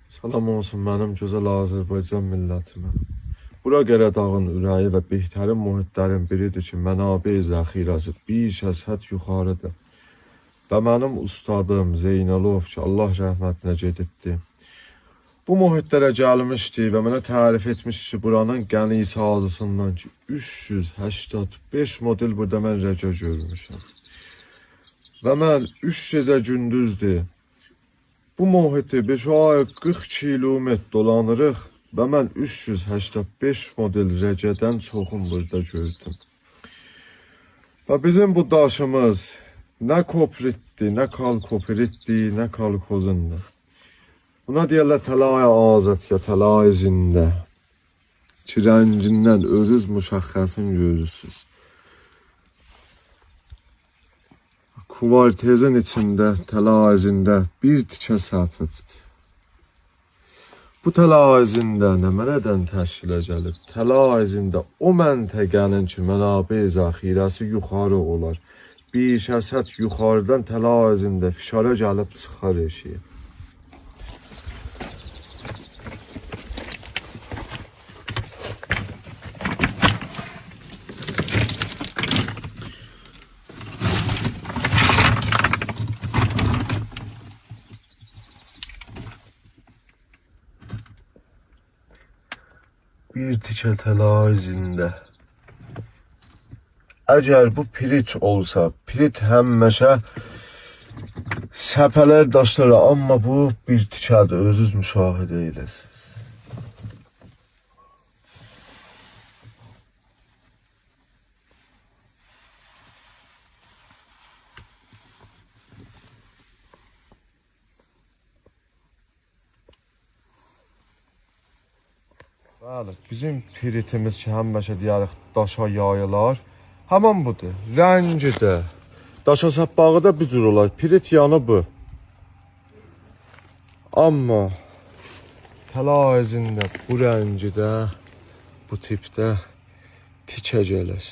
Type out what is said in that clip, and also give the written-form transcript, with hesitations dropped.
Salam olsun mənim gözəl Azərbaycan millətimə. Bura Qaradağın ürəyi və behtərin mühitlərin biridir ki, mənabe zəxirəsi bir şəshət yuxarıdır. Və mənim ustadım Zeynalov ki, Allah rəhmətinə gedibdi. Bu mühitlərə gəlmişdi və mənə tərif etmişdi ki, buranın qəni sazısından ki, 385 model burada mən rəca görmüşəm. Və mən 3 gecə gündüzdür. Bu mühiti 5 ay 40 kilometr dolanırıq və mən 385 model rəcədən çoxun burada gördüm. Və bizim bu daşımız nə kopritdir, nə kalkopritdir, nə kalkozindir. Buna deyirlər təlay azad ya təlay zində. Ki rəngindən özünüz müşəxxəsin görürsünüz. Kuvartezin içində, təla əzində bir tikə səpibdir. Bu təla əzində nə mənadan təşkilə gəlib? Təla əzində o məntəqənin ki, mənabe zəxirəsi yuxarı olar. Bir şəshət yuxarıdan təla əzində fişara gəlib çıxar eşiyə. Bir tikə təla əzində. Əgər bu pirit olsa, pirit həmişə səpələr daşlara, amma bu bir tikədir, özünüz müşahidə eləsiniz. Bəli, bizim piritimiz ki, həmişə deyərik daşa yayılar, həmin budur. Rəngi də, daşa sapbağı da bir cür olar. Pirit yanı bu. Amma təla əzində bu rəngi də, bu tipdə tikə gəlir.